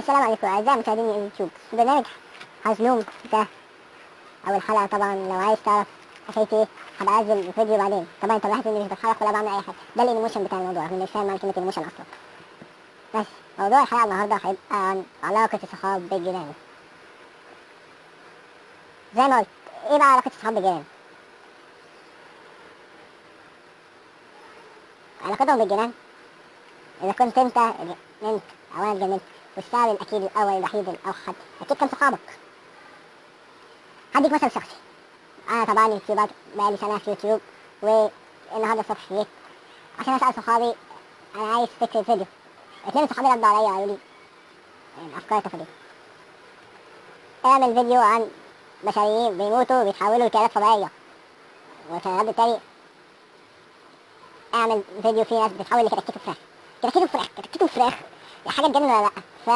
السلام عليكم اعزائي مشاهدين اليوتيوب، برنامج حزلوم ده اول حلقة. طبعا لو عايز تعرف حكايتي ايه هبقى انزل فيديو بعدين. طبعا انت لاحظت اني مش بتحرك ولا بعمل اي حاجة، ده ال emotion بتاع الموضوع، انا مش فاهم معنى كلمة emotion اصلا. بس موضوع الحلقة النهارده هيبقى عن علاقة الصحاب بالجيران. زي ما قلت، ايه بقى علاقة الصحاب بالجيران؟ علاقتهم بالجيران اذا كنت انت اتجننت او انا اتجننت، والسبب الاكيد الاول الوحيد الاوحد اكيد كان صحابك. هديك مثل شخصي، انا طبعا يوتيوبر بقالي سنة في يوتيوب، والنهارده الصبح جيت عشان اسال صحابي انا عايز فكرة فيديو. اتنين صحابي ردوا عليا وقالوا لي افكار تفضيل، اعمل فيديو عن بشريين بيموتوا وبيتحولوا لكائنات فضائية، وكان الرد التاني اعمل فيديو فيه ناس بتتحول لكتاكيت وفراخ. كتاكيت وفراخ، كتاكيت وفراخ، يا حاجة تجنن ولا لا؟ ف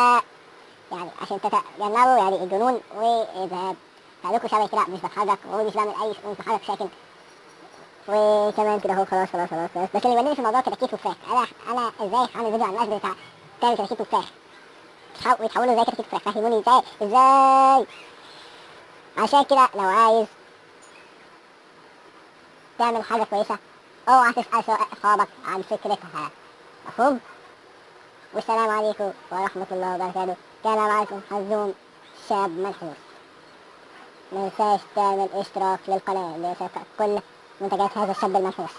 يعني عشان تتجنبوا يعني الجنون والذهاب خليكوا شبه كده، مش بتحرك ومش بعمل اي، مش بتحرك ساكن وتمام كده اهو. خلاص خلاص خلاص خلاص. بس اللي يوديني في الموضوع كتاكيت وفراخ، انا ازاي هعمل فيديو عن الناس بتاع تعمل كتاكيت وفراخ ويتحولوا ازاي كتاكيت وفراخ؟ فهموني ازاي ازاي. عشان كده لو عايز تعمل حاجة كويسة اوعى تسال اصحابك عن فكرتها، مفهوم؟ والسلام عليكم ورحمة الله وبركاته. كان معكم حزوم شاب منحوس. ما تنساش تعمل اشتراك للقناة ليصلك كل منتجات هذا الشاب المنحوس.